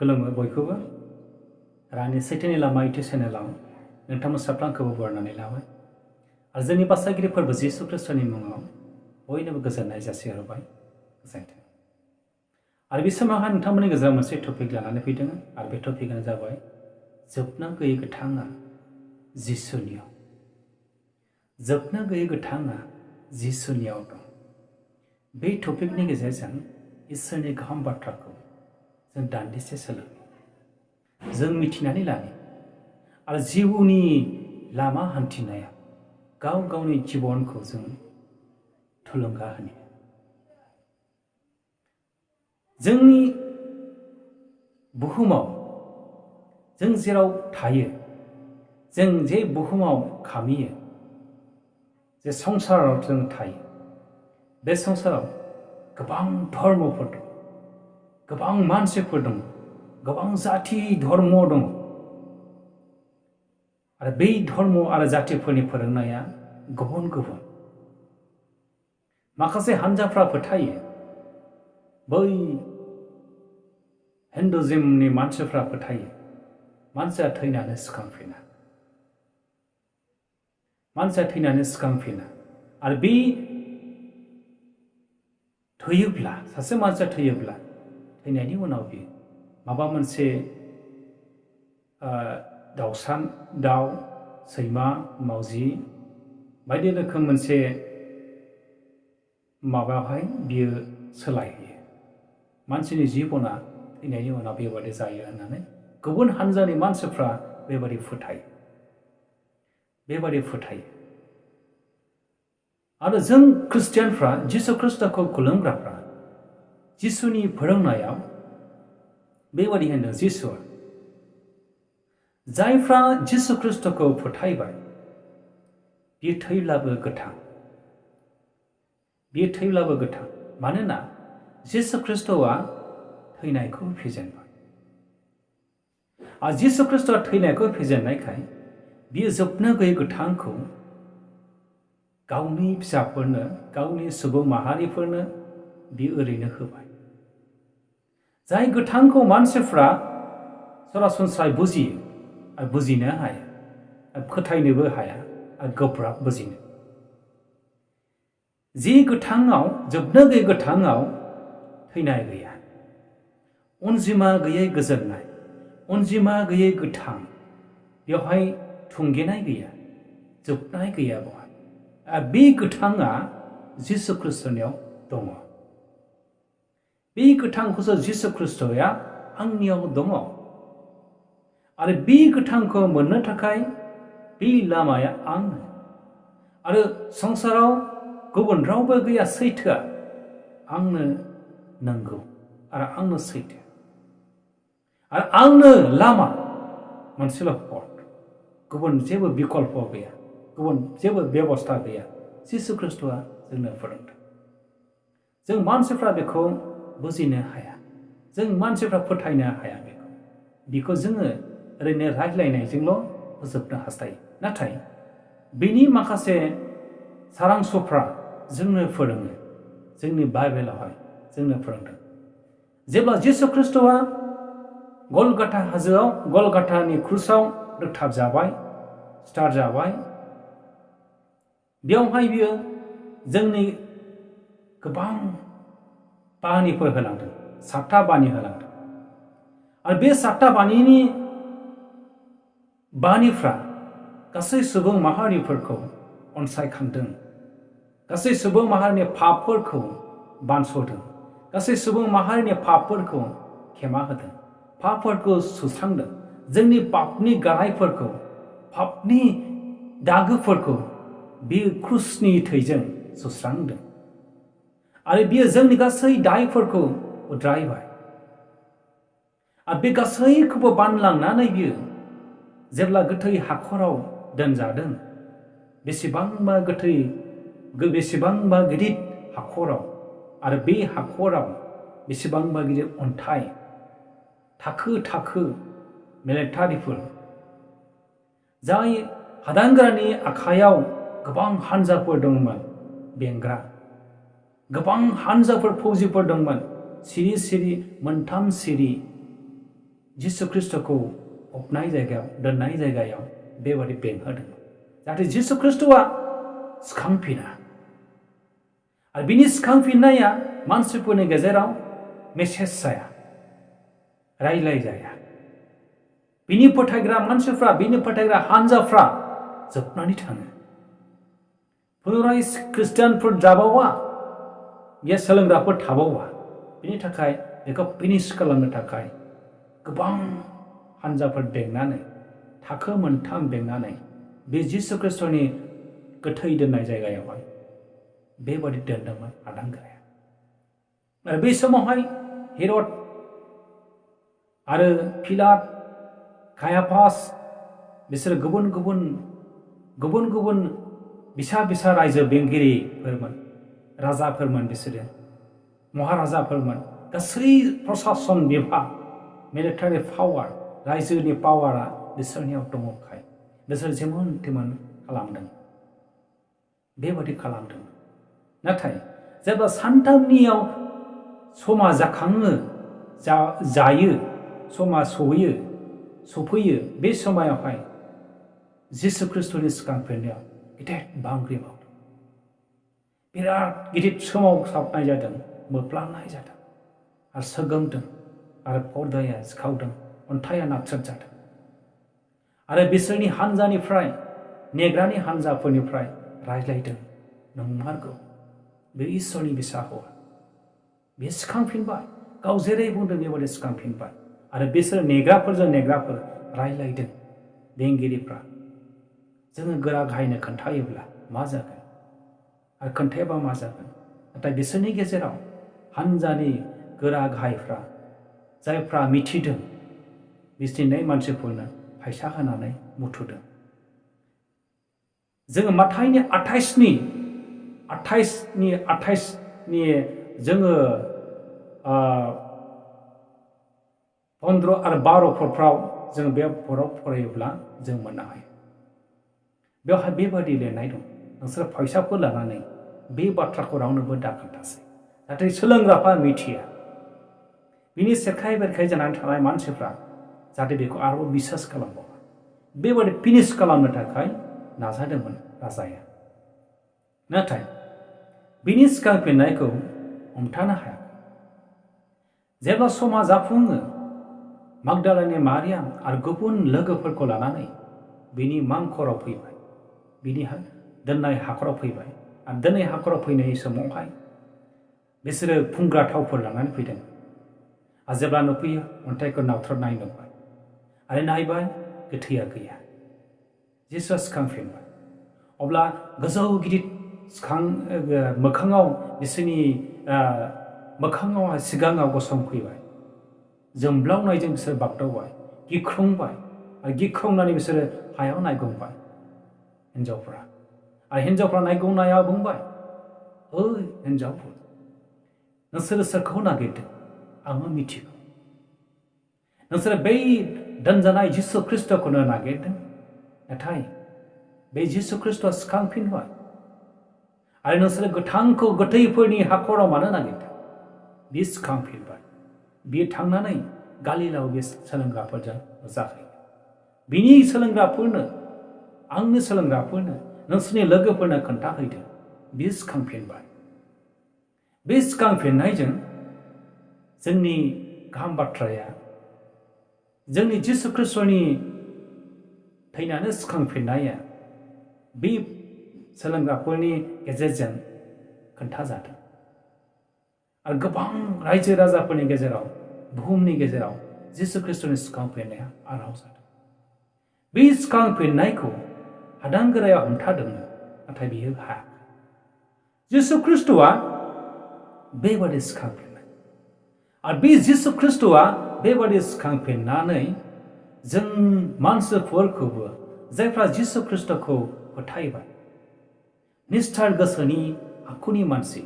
खुलुमो बयखौबो रानि सैथोनि लामा इउटिउब चेनेलाव नोंथांमोन साफ्रोमखौबो बरायनानै लाबाय आरो जोंनि बासागिरि फोरबो जिसु ख्रिस्टनि मुङाव बयनोबो गोजोननाय जासिहरबाय गोजोन्थों। आरो बे समावहाय नोंथांमोननि गेजेराव मोनसे टपिक लानानै फैदों आरो बे टपिकआनो जाबाय जोबनो गैयै गोथाङा जिसुनियाव। जोबनो गैयै गोथाङा जिसुनियाव दं। बे टपिकनि गेजेरजों इसोरनि गाहाम बाथ्राखौ जों दान्दिसे सोलोङो, जों मिथिनानै लानो आरो जिउनि लामा हान्थिनायाव गाव गावनि जिबनखौ जों थुलुंगा होनो। जोंनि बुहुमाव जों जेराव थायो, जों जे बुहुमाव खामियो, जे संसाराव जों थायो, बे संसाराव गोबां धर्मफोर दं, गोबां मानसिफोर दं, गोबां जाथि धर्म दं आरो बै धर्म आरो जातिफोरनि फोरोंनाया गुबुन गुबुन। माखासे हान्जाफ्रा फोथायो, बै हिन्दुजिमनि मानसिफ्रा फोथायो मानसिया थैनानै सिखांफिना, मानसिया थैनानै सिखांफिना आरो बे थैयोब्ला, सासे मानसिया थैयोब्ला थैनायनि उनाव बियो माबा मोनसे दाउसा, दाउ, सैमा, मावजि बायदि रोखोम मोनसे माबायावहाय बियो सोलायहैयो। मानसिनि जिबना थैनायनि उनाव बेबादि जायो होननानै गुबुन हान्जानि मानसिफ्रा बेबादि फोथायो, बेबादि फोथायो। आरो जों ख्रिस्टियानफ्रा जिसु ख्रिस्टखौ खुलुमग्राफ्रा जिसुनि फोरोंनायाव बेबादि होनदों, जिसुआ जायफ्रा जिसु ख्रिस्टखौ फोथायबाय बियो थैब्लाबो गोथां, बियो थैब्लाबो गोथां। मानोना जिसु ख्रिस्टआ थैनायखौ फेजेनबाय आरो जिसु ख्रिस्टआ थैनायखौ फेजेननायखाय बियो जोबनो गैयै गोथांखौ गावनि फिसाफोरनो, गावनि सुबुं माहारिफोरनो बियो ओरैनो होबाय। जाय गोथांखौ मानसिफ्रा सरासनस्रायै बुजियो आरो बुजिनो हाया आरो फोथायनोबो हाया आरो गोब्राब बुजिनो। जि गोथाङाव, जोबनो गैयै गोथाङाव थैनाय गैया, अनजिमा गैयै गोजोननाय, अनजिमा गैयै गोथां, बेवहाय थुंगेनाय गैया, जोबनाय गैया बेवहाय। आरो बे गोथाङा जिसु ख्रिस्टनियाव दङ। बे गोथांखौसो जिसु ख्रिस्टआ आंनियाव दङ आरो बे गोथांखौ मोननो थाखाय बे लामाया आंनो। आरो संसाराव गुबुन रावबो गैया, सैथोआ आंनो नंगौ आरो आंनो सैथो आरो आंनो लामा, मोनसेल' पथ, गुबुन जेबो बिकल्प गैया, गुबुन जेबो बेबस्था गैया। जिसु ख्रिस्टआ जोंनो फोरोंदों। जों मानसिफ्रा बेखौ बुजिनो हाया, जों मानसिफ्रा फोथायनो हाया। बेखौ जोङो ओरैनो रायज्लायनायजोंल' फोजोबनो हास्थायो। नाथाय बेनि माखासे सारांसफ्रा जोंनो फोरोङो, जोंनि बाइबेलावहाय जोंनो फोरोंदों। जेब्ला जिसु ख्रिस्टआ गलगाथा हाजोआव, गलगाथानि क्रुसाव दोगथाब जाबाय, स्टार जाबाय, बेयावहाय बियो जोंनि गोबां बानिफोर होलांदों, 7था बानि होलांदों आरो बे 7था बानिनि बानिफ्रा गासै सुबुं माहारिफोरखौ अनसायखांदों, गासै सुबुं माहारिनि पापफोरखौ बानस'दों, गासै सुबुं माहारिनि पापफोरखौ खेमा होदों, पापफोरखौ सुस्रांदों। जोंनि पापनि गारायफोरखौ, पापनि दागोफोरखौ बियो क्रुसनि थैजों सुस्रांदों आरो बियो जोंनि गासै दायफोरखौ उद्रायबाय आरो बे गासैखौबो बानलांनानै बियो जेब्ला गोथै हाखराव दोनजादों, बेसेबांबा गोथै, बेसेबांबा गिदिर हाखराव, आरो बे हाखराव बेसेबांबा गिदिर अन्थाइ, थाखो थाखो मिलिटारिफोर, जाय हादानगोरानि आखायाव गोबां हान्जाफोर दंमोन बेंग्रा, गोबां हान्जाफोर फौजिफोर दंमोन, सिरि सिरि मोनथाम सिरि जिसु ख्रिस्टखौ फबनाय जायगायाव दोननाय जायगायाव बेबादि बेंहोदोंमोन जाहाथे जिसु ख्रिस्टआ सिखांफिना आरो बिनि सिखांफिननाया मानसिफोरनि गेजेराव मेसेज जाया रायलाय जाया बिनि फोथायग्रा मानसिफ्रा बिनि फोथायग्रा हानजाफ्रा जोबनानै थाङो पुनराय ख्रिस्टियानफोर जाबावा बे सोलोंग्राफोर थाबावा बिनि थाखाय बेखौ फिनिश खालामनो थाखाय गोबां हानजाफोर बेंनानै थाखो मोनथाम बेंनानै बे जिसु ख्रिस्टनि गोथै दोननाय जायगायावहाय बेबादि दोनदोंमोन हादांगोराया आरो बै समावहाय हेरड आरो पिलाट कायाफास बिसोर गुबुन गुबुन बिसा रायजो बेंगिरिफोरमोन राजाफोरमोन बिसोरो महाराजाफोरमोन गासै प्रशासन बिभाग मिलिटारि पावार रायजोनि पावारा बिसोरनियाव दङखाय बिसोर जेमोन तेमोन खालामदों बेबादि खालामदों नाथाय जेब्ला सानथामनियाव समा जाखाङो जायो समा सफैयो बे समायावहाय जिसु ख्रिस्टनि सिखांफिननायाव गिदिर बांग्रि मावदों बिराद गिदिर सोमावसारनाय जादों मोफ्लांनाय जादों आरो सोगोमदों आरो पर्दाया सिखावदों अन्थाइया नाथ्रोदजादों आरो बिसोरनि हानजानिफ्राय नेग्रानि हानजाफोरनिफ्राय रायज्लायदों नंमारगौ बे इसोरनि बिसा हौवा बे सिखांफिनबाय गाव जेरै बुंदों बेबादि सिखांफिनबाय आरो बिसोर नेग्राफोरजों नेग्राफोर रायज्लायदों बेंगिरिफ्रा जोङो गोरा गाहायनो खोन्थायोब्ला मा जागोन आरो खोन्थायाबा मा जागोन नाथाय बिसोरनि गेजेराव हानजानि गोरा गाहायफ्रा जायफ्रा मिथिदों बिसोरनि मानसिफोरनो फैसा होनानै मुथुदों जोङो माथाइनि 28नि जोङो 15 आरो 12 जों बे फरायोब्ला जों मोननो हायो बेवहाय बेबादि लिरनाय दं नोंसोर फैसाफोर लानानै बे बाथ्राखौ रावनोबो दाखोन्थासै नाथाय सोलोंग्राफ्रा मिथिया बिनि सेरखाय बेरखाय जानानै थानाय मानसिफ्रा जाहाथे बेखौ आरोबाव बिसास खालामबावा बेबादि फिनिश खालामनो थाखाय नाजादोंमोन राजाया नाथाय बिनि सिखांफिननायखौ हमथानो हायाखै जेब्ला समा जाफुङो मागदालानि मारियाम आरो गुबुन लोगोफोरखौ लानानै बिनि मांखराव फैबाय बिनि दोननाय हाखराव फैबाय आरो दोननाय हाखराव फैनाय समावहाय बिसोरो फुंग्रा थावफोर लानानै फैदों आरो जेब्ला नुफैयो अन्थाइखौ नावथ्रोदनाय नुबाय आरो नायबाय गोथैया गैया जिसुआ सिखांफिनबाय अब्ला गोजौ गिदिर मोखाङाव बिसोरनि मोखाङाव सिगाङाव गसंफैबाय जोंब्लावनायजों बिसोर बागदावबाय गिख्रंबाय आरो गिख्रंनानै बिसोरो हायाव नायगंबाय हिन्जावफ्रा आरो हिन्जावफ्रा नायगंनायाव बुंबाय ओइ हिन्जावफोर नोंसोरो सोरखौ नागिरदों आङो मिथिगौ नोंसोरो बै दोनजानाय जिसु ख्रिस्टखौनो नागिरदों नाथाय बे जिसु ख्रिस्टआ सिखांफिनबाय आरो नोंसोरो गोथांखौ गोथैफोरनि हाखराव मानो नागिरदों बे सिखांफिनबाय बियो थांनानै गालिलाव बे सोलोंग्राफोरजों जाहैयो बिनि सोलोंग्राफोरनो आंनि सोलोंग्राफोरनो नोंसोरनि लोगोफोरनो खोन्थाहैदों बियो सिखांफिनबाय बे सिखांफिननायजों जोंनि गाहाम बाथ्राया जोंनि जिसु ख्रिस्टनि थैनानै सिखांफिननाया बे सोलोंग्राफोरनि गेजेरजों खोन्थाजादों आरो गोबां रायजो राजाफोरनि गेजेराव बुहुमनि गेजेराव जिसु ख्रिस्टनि सिखांफिननाया आराव जादों बे सिखांफिननायखौ हादांगोराया हमथादोंमोन नाथाय बियो हायाखै जिसु ख्रिस्टआ बेबादि सिखांफिननाय आरो बे जिसु ख्रिस्टआ बेबादि सिखांफिननानै जों मानसिफोरखौबो जायफ्रा जिसु ख्रिस्टखौ फोथायबाय निस्थार गोसोनि आखुनि मानसि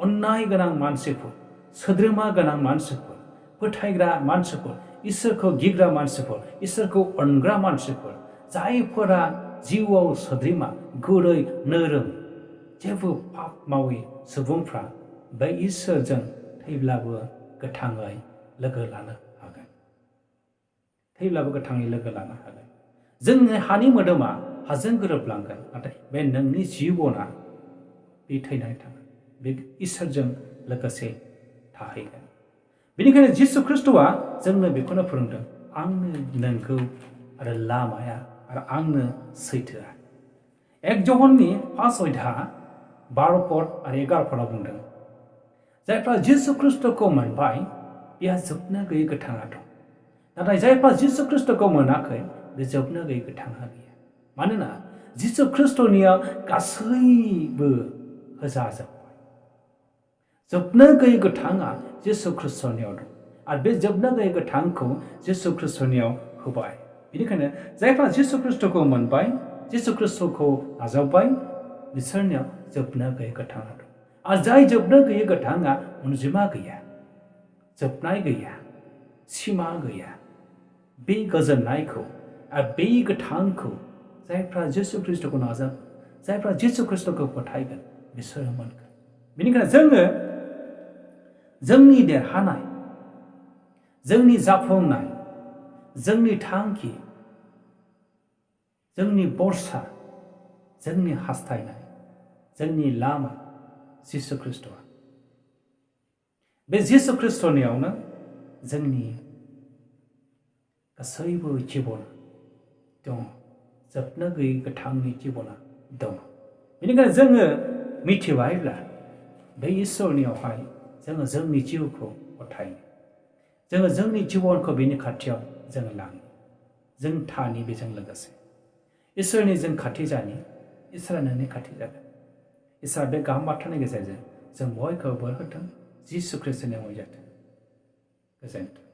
अन्नाय गोनां मानसिफोर सोद्रोमा गोनां मानसिफोर फोथायग्रा मानसिफोर इसोरखौ गिग्रा मानसिफोर इसोरखौ अनग्रा मानसिफोर जायफोरा जिउआव सोद्रोमा गुरै नोरोम जेबो पाप मावै सुबुंफ्रा बै इसोरजों थैब्लाबो गोथाङै लोगो लानो हागोन थैब्लाबो गोथाङै लोगो लानो हागोन जोंनि हानि मोदोमा हाजों गोरोबलांगोन नाथाय बे नोंनि जिबना बे थैनानै थागोन बे इसोरजों लोगोसे थाहैगोन बेनिखायनो जिसु ख्रीष्टआ जोंनो बेखौनो फोरोंदों आंनो नंगौ आरो लामाया आरो आंनो सैथोआ 1 जहननि 5 अध्याय 12 पद आरो 11 पदआव बुंदों जायफ्रा जिसु ख्रीष्टखौ मोनबाय बेहा जोबनो गैयै गोथाङा दं नाथाय जायफ्रा जिसु ख्रीष्टखौ मोनाखै बे जोबनो गैयै गोथाङा गैया मानोना जिसु ख्रीष्टनिया गासैबो होजाजोब्बाय जोबनो गैयै गोथाङा जिसु ख्रीष्टनियाव दं आरो बे जोबनो गैयै गोथांखौ जिसु ख्रीष्टनियाव होबाय बेनिखायनो जायफ्रा जिसु ख्रीष्टखौ मोनबाय जिसु ख्रीष्टखौ नाजावबाय बिसोरनियाव जोबनो गैयै गोथाङा दं आरो जाय जोबनो गैयै गोथाङा अनजिमा गैया जोबनाय गैया सिमा गैया बे गोजोननायखौ आरो बे गोथांखौ जायफ्रा जिसु ख्रीष्टखौ नाजावो जायफ्रा जिसु ख्रीष्टखौ फोथायगोन बिसोरो मोनगोन बेनिखायनो जोङो जोंनि देरहानाय जोंनि जाफुंनाय जोंनि थांखि जोंनि बरसा जोंनि हास्थायनाय जोंनि लामा जिसु ख्रीष्टआ बे जिसु ख्रीष्टनियावनो जोंनि गासैबो जिबन दं जोबनो गैयै गोथांनि जिबना दं बेनिखायनो जोङो मिथिबायब्ला बे इसोरनियावहाय जोङो जोंनि जिउखौ गथायनो जोङो जोंनि जिबनखौ बेनि खाथियाव जोङो लाङो जों थानि बेजों लोगोसे इसोरनि जों खाथि जानि इसोरा नोंनि खाथि जागोन इसोरा बे गाहाम बाथ्रानि गेजेरजों जों बयखौबो बोर होथों जिसु ख्रीष्टनि मुङाव जाथों गोजोन्थों